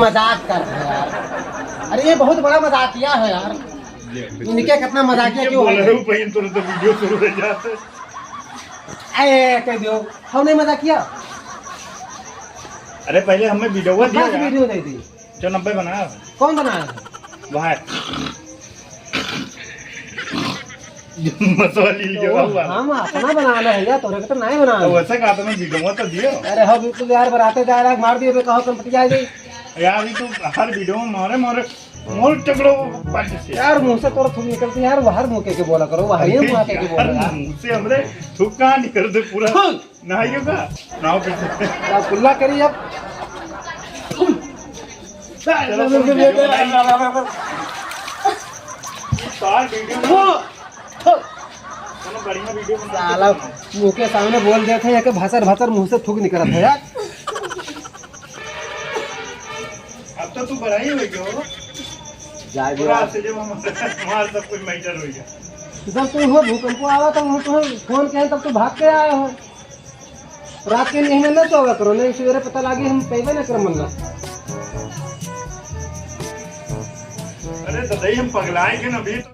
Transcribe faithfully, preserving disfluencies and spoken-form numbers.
मजाक कर रहे हैं यार। अरे, ये बहुत बड़ा मजाकिया है यार। इनके कितना मजाकिया क्यों बोल है? रहे हो भाई, तुरंत वीडियो शुरू हो जाता है। ए, कह दो, हम नहीं मजाकिया। अरे, पहले हमें वीडियो दिया कहाँ से यार। वीडियो दे दी? जो नब्बे बनाया है। कौन बनाया है? वह है। जो मसवा ली लिया तो हुआ। हम अपना बनाना है यार, तोरे के तो नहीं बनाना तो है। वैसे कहा तो मैं वीडियो तो दियो। अरे हो, बिल्कुल यार, बराते जा रहा है, मार दिए, बे, कहो, कम पटिया गई। यार, अभी तू हर वीडियो में मारे, मारे, मोर टकलो पार्टी से। यार, मुंह से तोरा थूक निकलती है यार, बाहर मुंह के, के बोला करो, बाहर ही अरे मुंह के, के यार, बोला यार। मुंह से हमरे थूक कहाँ निकलते पूरा? थूक। नहाइयो का? नहाओ फिर से। क्या कुल्ला करी अब? चलो, कोई वीडियो बनाई। ये सार वीडियो बना। चलो, बढ़िया वीडियो बना। साला मुंह के सामने बोल देते हैं कि भसर भसर मुंह से थूक निकलत है यार। अब तो तू बड़ा ही हो गया हो। जाए दे पूरा यार। आज से जब हम हमारा सब कुछ मैटर हो गया। जब तू हो भूकंप आवा तो हम तुम्हें फोन किया, तब तू भाग के आए हो। रात के नहीं में ना सोवा करो, नहीं सवेरे पता लागे हम पैबे ना करम मन्ना। अरे ददाई, हम पगलाए के ना अभी।